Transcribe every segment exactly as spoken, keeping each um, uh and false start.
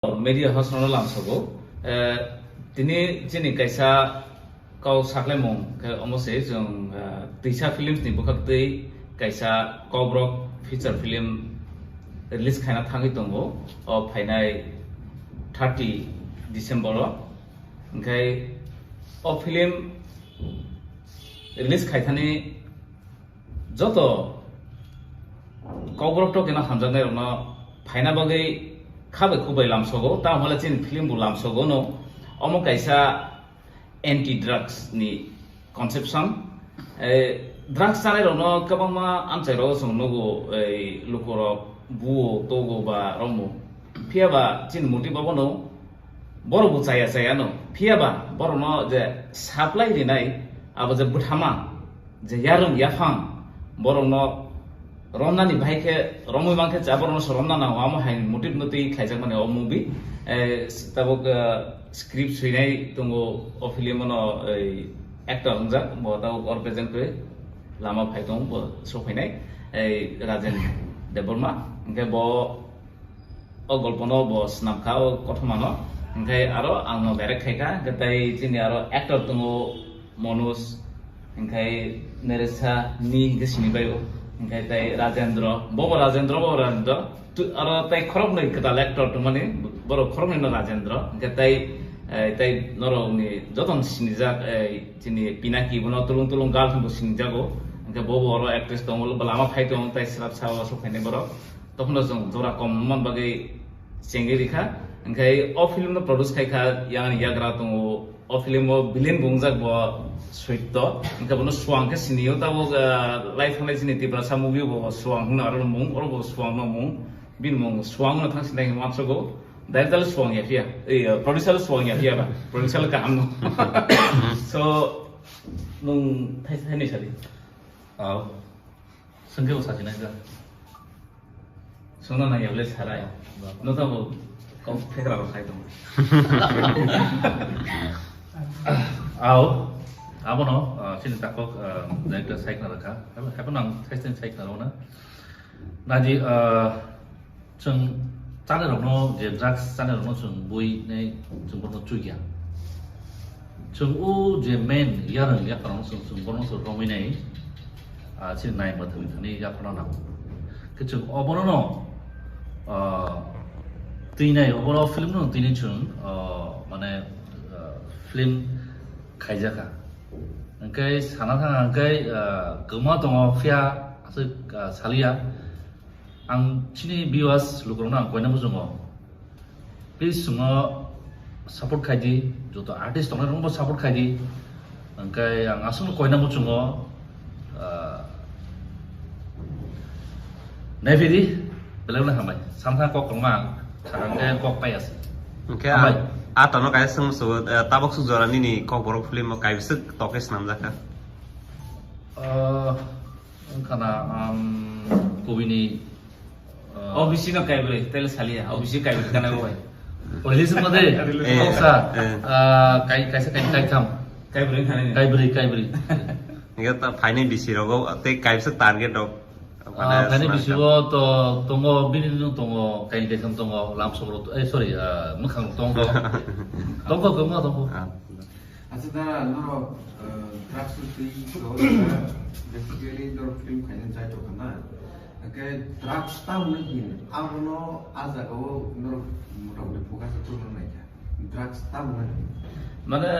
Media house no lamsogo. Eh, tini chini kaisa kau saklaimung khe omo se chwng, eh, Twisa Films ni bwkhak twi kaisa Kokborok feature film release khaina thangwi tongo o phainai thirty December o. Hwnkhe o film release khaithani joto Kokborok tokeno hamjaknairokno phaina bagwi kha bai khuk bai lamsogo, tamo hwnle chini film bo lamsogo no. Omo kaisa anti drugs ni conception. Eh, drugs chanairokno kwbangma amchairok chwng nugo, ei lukurok buo togo ba romo. Phiya ba chini motive abono borok bo chaya chaya no. Phiya ba borokno je supply rinai abo je bwthama je yarwng yaphang borokno romnani bahai khe romwi mankhe cha borokno se romna nango, amo hai motive no twi khlaijakmani o movie. Eh, tabuk, eh, script swinai tongo o film no, ei actor wngjak bo tabuk o represent khe lama phai tongo bo sokphainai, ei Rajen Debbarma. Hwnkhe bo o golpono bo swnam kha o kothomano. Hwnkhe aro ang no direct khai kha, hwnkhe tai chini aro actor tongo Manoj, hwnkhe Neresa ni hwnkhe sini bai o, hwnkhe tai Rajendra, bobo Rajendra, bobo Rajendra. Tu-, aro tai khoroknwi kwtal actor tongmani, borok khoroknwi no Rajendra, hwnkhe tai, eh, tai norokni jotono sinijak, eh, chini Pinaki bono Tulung Tulung Girl hwnbo sinijago, hwnkhe bobo oro actress tongo, lama phai tongo, tai swrapsa o sokphainai borok. Tokhono chwng jora kom man bagwi chengwi rikha. Hwnkhe o film no produce khai kha yang ani yagra tongo. O film o villain bo wngjak bo Soitto. Hwnkhe bono Suang khe sinio tabuk, ah, live thanglai chini Tiprasa movie bo Suang hwnwi aro mung, oro bo Suang no mung. Bini mung Suang no thang sinai hwnwi uansugo. Director le Suang ya phiya. Ei, ah, producer le Suang ya phiya ba. Producer le kaham no. So, nwng thai-, thainwi sadi. Aw. Swngkhe bo sachi nai kha. Swngna nang ya le sarai. No tamo kok phekra rok khai tong. Aw, abono, ah, chini takhuk, ah, director saikna rwkha. Haibo, haibo nang thaisni saikna rwna. Naji, ah, chwng chanairokno, je drugs chanairokno chwng bui nai chwng bono chukya. Chwng o je main yarwng yapharno chwng, chwng bono chwng romwi nai, ah, chini nai mwthangwi thani yapharno nango. Khe chwng obono no, ah, twi nai, obono film no twi nai chwng, ah, mane, ah, film khaijakha. Hwnkhe sana thang hwnkhe, ah, kwma tongo phiya aswk, ah, saliya. Ang chini viewers lukurokno ang koina muchungo. Please chwngno support khai di, joto artist tongnai rokno support khai di. Hwnkhe ang aswkno koina muchungo, ah, naiphi di, belai belai hambai. Samtha kok kwrwngma ang, sakang khe kok pai asi. Hwnkhe hambai. Ang a tono kaisa swngmung sugo, eh, tabuk swk jora nini Kokborok film o kaibwswk tokhe swnamjakha? Ah, wngkhana, um, kubini, ah, O B C no kaibrwi, tele saliya, O B C kaibrwi kana bai. Release mode, eh, koksa, eh, ah, kai-, kaisa kai-, kaitham. Kaibrwi khani. Kaibrwi, kaibrwi. Hingke ta phaini bisi rogo tei kaisa target rok. Ah, phaini bisi o to tongo, bini no tongo, kai kaitham tongo, lamsok rok, eh, sorry, ah, mwkhang rok tongo. Tongo, tongo, tongo. Ah. Acha da norok, eh, drugs twi basically norok film khaina jai tongkha na. Hwnkhe drugs tamo hwn abono a jagao norok motamoti focus rwna naikha. Drugs tamo hwn? Mane,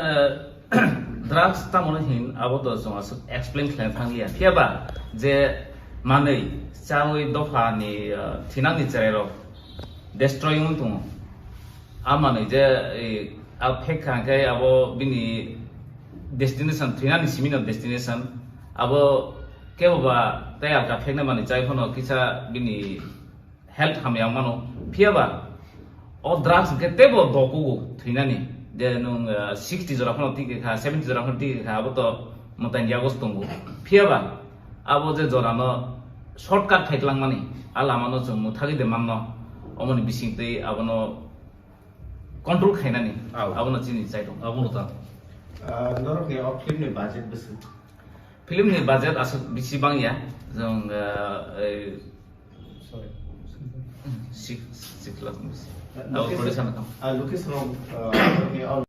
drugs tamo hwn abo to chwng aswk explain khlaina thangya. Phiya ba je manwi chawi dophani, eh, thinangni cherairok destroy wng tongo. A manwi je, eh, a phek kha khe abo bini destination, thwinani simi no destination. Abo kebo ba tei alka phekna manwi chai phano kisa bini health hamya mano. Phiya ba o drugs hwnkhe teibo dokugo thwinani. Je nwng, eh, sixty jora phano tike kha, seventy jora phano tike kha, abo to mwtaini yagos tongo. Phiya ba abo je jorano shortcut khai twlangmani, a lamano chwng mwthagwi de manno, omoni bising twi abono control khainani, Au. Abono chini chai tong. Abono ta. Ah, norok ni o film ni budget bwswk? Film ni budget aswk bisi bangya, jong, ah, ei, sorry. Six, six lakh rupees. Location, production account. Ah, location of, ah,